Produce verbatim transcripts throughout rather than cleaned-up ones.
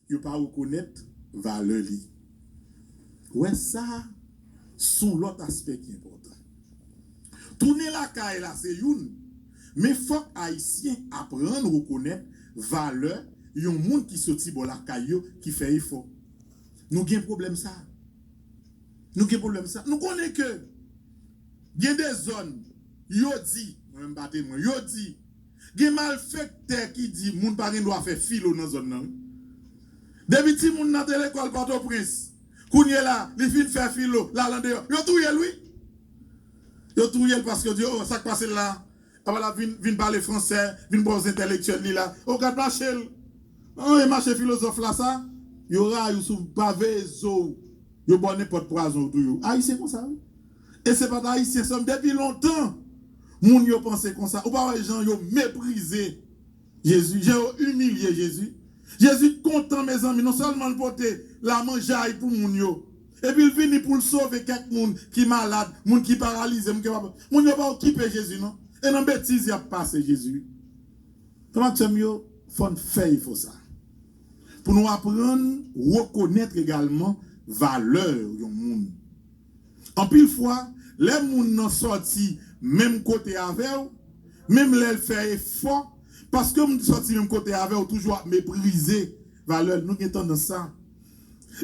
yo pa rekonèt valè li. Wè sa, se yon lòt aspè ki enpòtan. Tounen lakay la se youn, men fòk Ayisyen aprann rekonèt valè yon moun ki soti bò lakay yo ki fè efò. Nou gen pwoblèm sa. Nou gen pwoblèm sa. Nou konnen ke gen de zòn, yo di, mwen menm pa temwen, yo di, gen malfektè ki di moun pa gen dwa fè filo nan zòn nan. Depi timoun nan te lekòl Pòtoprens, kounye la, li fin fè filo, l al andeyò, yo touye l wi. Yo touye l paske yo di, oh, sa k pase l la? Apa l ap vin, vin pale fransè, vin ba w entèlektyèl li la. Oh, gad mache l. An, e mache filozòf la sa? Yo rayi w si w pa veye zo w. Yo ba w nenpòt pwazon, yo touye w. Ayisyen konsa wi. E se pa t Ayisyen sèlman, depi lontan moun yo panse konsa. Ou pa wè jan yo meprize Jezi, jan yo imilye Jezi? Jezi kontan, mezanmi, non sèlman l pote lamanjay pou moun yo, epi l vini pou l sove kèk moun ki malad, moun ki paralize, moun ki pa, moun yo pa okipe Jezi non. E nan betiz y ap pase Jezi wi. Frè m ak sè m yo, fò n fè efò sa pou nou aprann rekonèt egalman valè yon moun. Anpil fwa, lè moun nan sòti menm kote avè w, menm lè l fè efò, paske moun ki sòti menm kote avè w toujou ap meprize valè l. Nou gen tandans sa.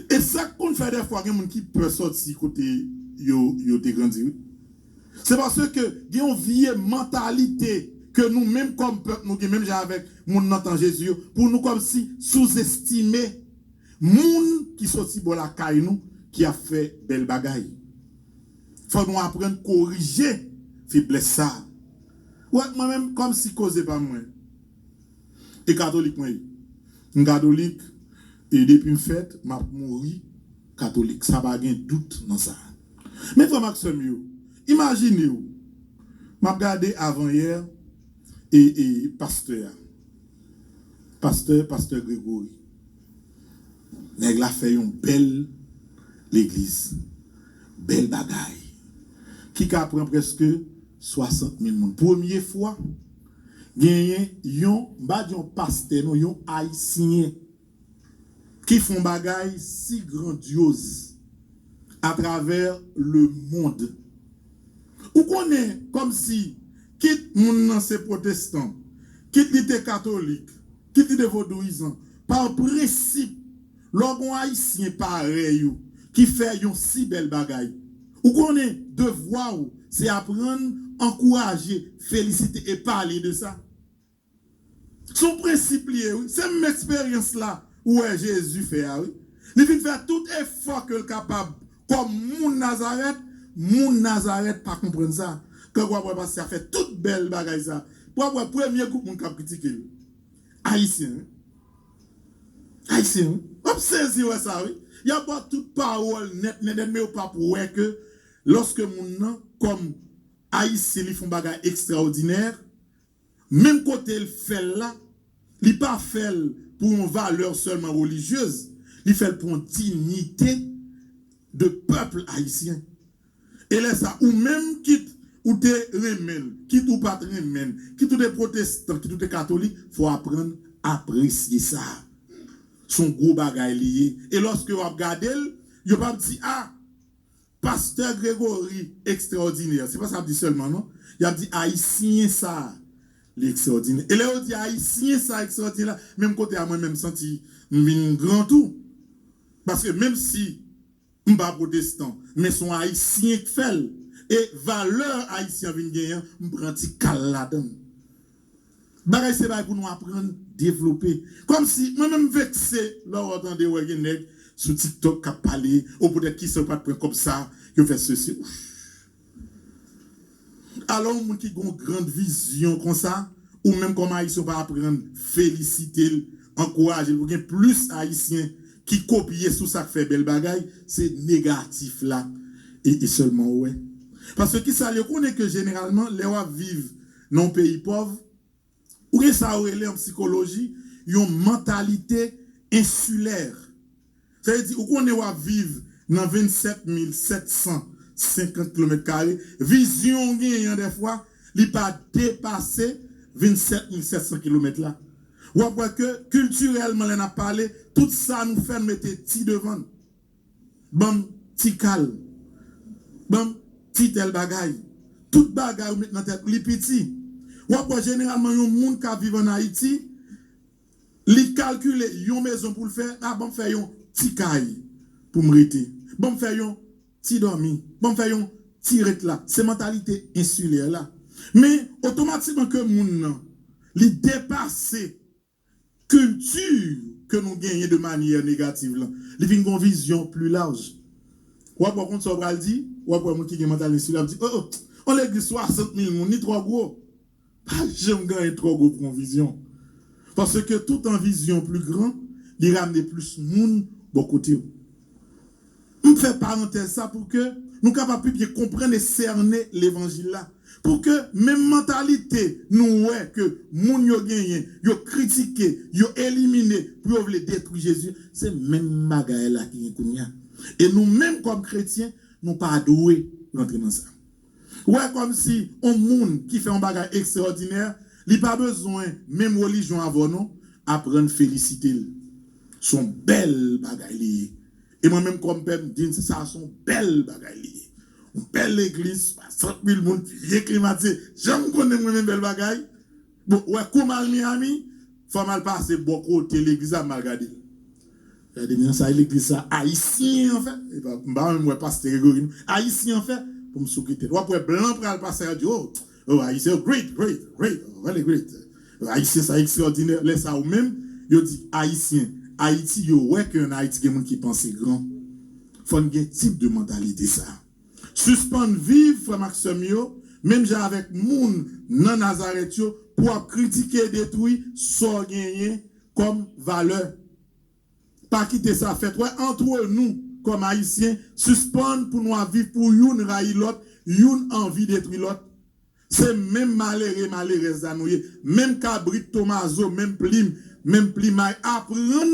E sa k konn fè dèfwa gen moun ki pè sòti kote yo, yo te grandi wi. Se paske gen yon vye mantalite ke nou menm kòm pèp nou gen menm jan avèk moun nan tan Jezi yo, pou nou kòmsi souzestime moun ki soti bò lakay nou ki ap fè bèl bagay. Fò nou aprann korije feblès sa. Ou wè, mwen menm, kòmsi koze pa mwen. E katolik mwen ye. M katolik, e depi m fèt, m ap mouri katolik. Sa pa gen dout nan sa. Men frè m ak sè m yo, imajine w, m ap gade avanyè e, e pastè a. Pastè, pastè Gregory. Nèg la fè yon bèl legliz. Bèl bagay. Ki ka pran prèske swasant mil moun. Premye fwa, genyen yon, m pa di yon pastè, non, yon Ayisyen ki fè yon bagay si grandyoz atravè lemonn. Ou konnen, kòmsi, kit moun nan se pwotestan, kit li te katolik, kit li te vodouyizan, pa prensip, lè w gen yon Ayisyen parèy ou ki fè yon si bèl bagay, ou konnen devwa w se aprann, ankouraje, felisite e pale de sa. Se yon prensip li ye wi. Se menm eksperyans la ou wè Jezi fè a wi. Li vin fè tout efò ke l kapab kòm moun Nazarèt, moun Nazarèt pa konprann sa. Kankou w ap wè pastè a fè tout bèl bagay sa. W ap wè premye gwoup moun k ap kritike l. Ayisyen wi. Ayisyen wi. W ap sezi wè sa wi. Y ap ba w tout pawòl nèt nèt nèt, men yo p ap wè ke lòske moun nan, kòm Ayisyen, li fè yon bagay ekstraòdinè, menm kote l fè l la, li pa fè l pou yon valè sèlman relijyez, li fè l pou yon diyite de pèp ayisyen. E lè sa, ou menm, kit ou te renmen l, kit ou pa t renmen l, kit ou te pwotestan, kit ou te katolik, fò w aprann apresye sa. Se yon gwo bagay li ye. E lòske w ap gade l, yo p ap di, a, Pastè Gregory ekstraòdinè. Se pa sa y ap di sèlman, non. Y ap di Ayisyen sa a, li ekstraòdinè. E lè yo di Ayisyen sa a ekstraòdinè la, menm kote a mwen menm m santi m vin gran tou. Paske menm si m pa pwotestan, men se yon Ayisyen k fè l. E valè Ayisyen an vin genyen an, m pran ti kal ladan l. Bagay se bagay pou nou aprann devlope. Kòmsi, mwen menm m vekse lè w tande wè gen nèg sou TikTok k ap pale, o poutèt kisa yo pa t pran kòb sa, yo fè sesi. Ouf. Alò, yon moun ki gen yon grand vizyon konsa, ou menm kòm Ayisyen, ou pa aprann felisite l, ankouraje l, pou gen plis Ayisyen ki kopye sou sa k fè bèl bagay, se negatif la e, e sèlman ou wè. Paske kisa l ye, ou konnen ke jeneralman, lè w ap viv nan yon peyi pòv, ou gen sa yo rele an psikoloji yon mantalite ensilè. Sa vle di, ou konnen w ap viv nan vennsèt mil sèt san senkant kilomèt kare, vizyon w genyen an dèfwa, li pa depase vennsèt mil sèt san kilomèt la. W ap wè ke kiltirèlman, lè n ap pale, tout sa nou fè, nou mete ti devan l. Ban m ti kal. Ban m ti tèl bagay. Tout bagay ou met nan tèt ou, li piti. W ap wè jeneralman yon moun k ap viv ann Ayiti, li kalkile yon mezon pou l fè, a, ban m fè yon ti kay pou m rete. Ban m fè yon ti dòmi. Ban m fè yon ti ret la. Se mantalite ensilè la. Men, otomatikman ke moun nan, li depase kilti ke nou genyen de manyè negativ lan. Li vin gon vizyon pli laj. W ap wè konn sa w pral di, w ap wè moun ki gen mantalite ensilè ap di, oh, oh, yon legliz swasant mil moun, li twò gwo. Pa janm gen anyen twò gwo pou yon vizyon. Paske tout an vizyon pli gran, li ramne plis moun bò kote w. M fè parantèz sa pou ke nou kapab pi byen konprann e sène levanjil la. Pou ke menm mantalite nou wè ke moun yo genyen, yo kritike, yo elimine, pou yo vle detwi Jezi, se menm bagay la ki gen kounye a. E nou menm kòm kretyen, nou pa dwe rantre nan sa. Wè kòmsi yon moun ki fè yon bagay ekstraòdinè, li pa bezwen menm relijyon avè w non, aprann felisite l. Se yon bèl bagay li ye. E mwen menm kòm pè, m di n sa se yon bèl bagay li ye. Yon bèl legliz, swasant mil moun, vye klimatize. Jan m konnen mwen renmen bèl bagay. Bon, wè kou m al Miami, fò m al pase bò kote legliz la, m al gade l. Gade men sa legliz sa ayisyen an fè. E pa, m pa menm wè pastè Gregory non. Ayisyen an fè pou m sou kite l. W ap wè blan pral pase a di, oh, oh, ayisyen, oh, great, great, great, oh, really great. Oh, ayisyen sa ekstraòdinè. Lè sa ou menm, yo di ayisyen. Ayiti, yo wè ke ann Ayiti gen moun ki panse gran. Fò n gen tip de mantalite sa. Sispann viv, frè m ak sè m yo, menm jan avèk moun nan Nazarèt yo, pou w ap kritike e detwi sa w genyen kòm valè. Pa kite sa fèt. Wè, antre nou, kòm Ayisyen, sispann pou nou ap viv pou youn rayi lòt, youn anvi detwi lòt. Se menm malere, malerèz la nou ye. Menm kabrit, tomazo, menm plim, menm plimay. Aprann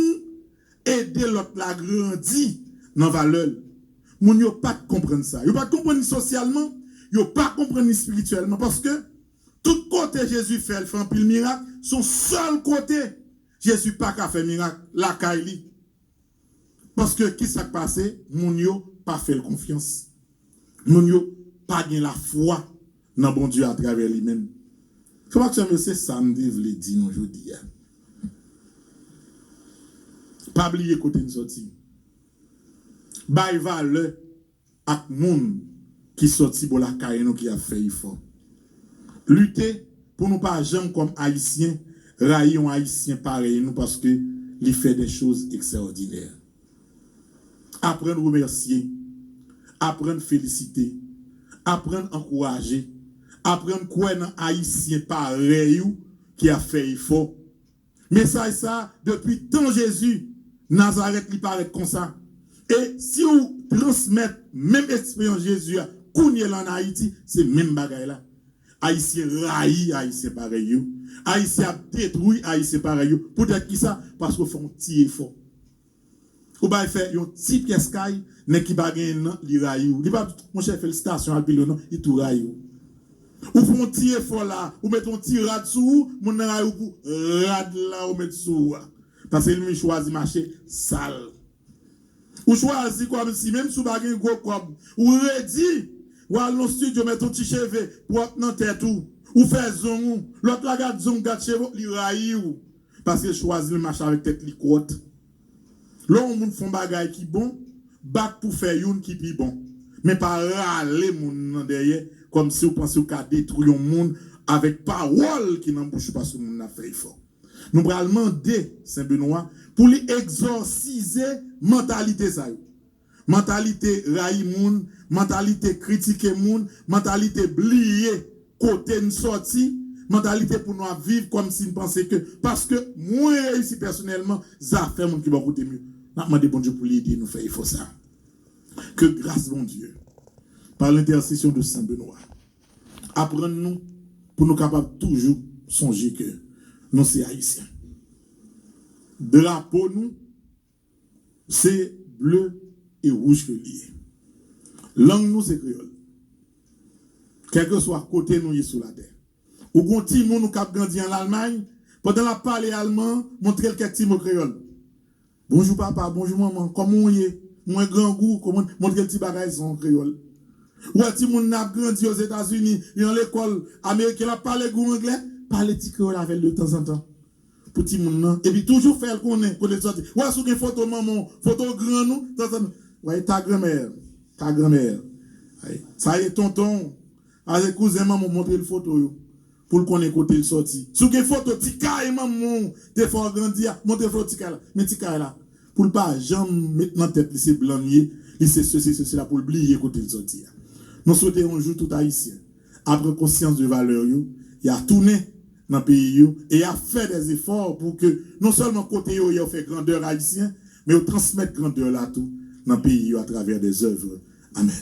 ede lòt la grandi nan valè l. Moun yo pa t konprann sa. Yo pa t konprann li sosyalman, yo pa konprann li espirityèlman. Paske tout kote Jezi fè, l fè anpil mirak, se yon sèl kote Jezi pa ka fè mirak, lakay li. Paske ki sa k pase? Moun yo pa fè l konfyans. Moun yo pa gen lafwa nan Bondye atravè li menm. Frè m ak sè m yo, se sa m te vle di nou jodi a. Pa bliye kote n sòti. Bay valè ak moun ki sòti bò lakay nou ki ap fè efò. Lite pou nou pa janm kòm Ayisyen rayi yon Ayisyen parèy nou paske li fè de choz ekstraòdinè. Aprann remèsye, aprann felisite, aprann ankouraje, aprann kwè nan Ayisyen parèy ou ki ap fè efò. Mesaj sa, depi tan Jezi Nazarèt, li parèt konsa. E si w transmèt menm eksperyans Jezi a kounye la ann Ayiti, se menm bagay la. Ayisyen rayi Ayisyen parèy yo. Ayisyen ap detwi Ayisyen parèy yo. Poutèt ki sa? Paske w fè yon ti efò. Ou bay fè yon ti pyès kay, nèg ki pa genyen nan, li rayi w. Li pa di, monchè, felisitasyon, al pi lwen non, li tou rayi w. Ou fè yon ti efò la, ou met yon ti rad sou ou, moun nan rayi w pou rad la ou met sou ou a. Paske li menm chwazi mache sal. Ou chwazi kòmsi, menm si w pa gen gwo kòb, ou redi, ou al nan estidyo, met yon ti cheve pwòp nan tèt ou, ou fè zong ou, lòt la gad zong, gad cheve w, li rayi w. Paske l chwazi l mache avèk tèt li kwòt. Lè yon moun fè yon bagay ki bon, bat pou fè youn ki pi bon. Men pa rale moun nan dèyè, kòmsi w panse w ka detwi yon moun avèk pawòl ki nan bouch ou paske moun nan ap fè efò. Nou pral mande Sen Benwa pou li egzòsize mantalite sa yo. Mantalite rayi moun, mantalite kritike moun, mantalite bliye kote n sòti, mantalite pou nou ap viv kòmsi n panse ke, paske mwen reyisi pèsonèlman, zafè moun ki bò kote m yo. N ap mande Bondye pou li ede nou fè efò sa. Ke gras Bondye, par l'intercession de Saint Benoît, aprann nou pou nou kapab toujou sonje ke nou se Ayisyen. Drapo nou, se ble e wouj ke li ye. Lang nou se kreyòl. Kèlkeswa kote nou ye sou latè. Ou gon timoun ou k ap grandi an Lalmay, Pandan l ap pale alman, montre l kèk ti mo kreyòl. Bonjou papa, bonjou manman, kòman w ye? Mwen grangou, kòman, montre l ti bagay sa an kreyòl. Ou wè timoun nan ap grandi Ozetazini, li nan lekòl ameriken, l ap pale gou anglè, pale ti kreyòl avè l de tanzantan. Pou timoun nan, epi toujou fè l konnen kote l sòti. Ou wè si w gen foto manman w, foto grann ou, tanzantan. Ou wè ta granmè, ta granmè. Sa ye tonton w, sa ye kouzen manman w, montre l foto yo. Pou l konnen kote l sòti. Si w gen foto ti kay manman w te fè w grandi a, montre foto ti kay la. Men ti kay la. Pou l pa janm met nan tèt li se blan l ye, li se sesi, se sela, pou l bliye kote l sòti a. Nou swete yon jou tout Ayisyen a pran konsyans de valè yo, y a tounen nan peyi yo, e y a fè dè zefò pou ke non sèlman kote yo ye yo fè grandè ayisyen, men yo transmèt grandè la tou nan peyi yo atravè dè zèv. Amèn.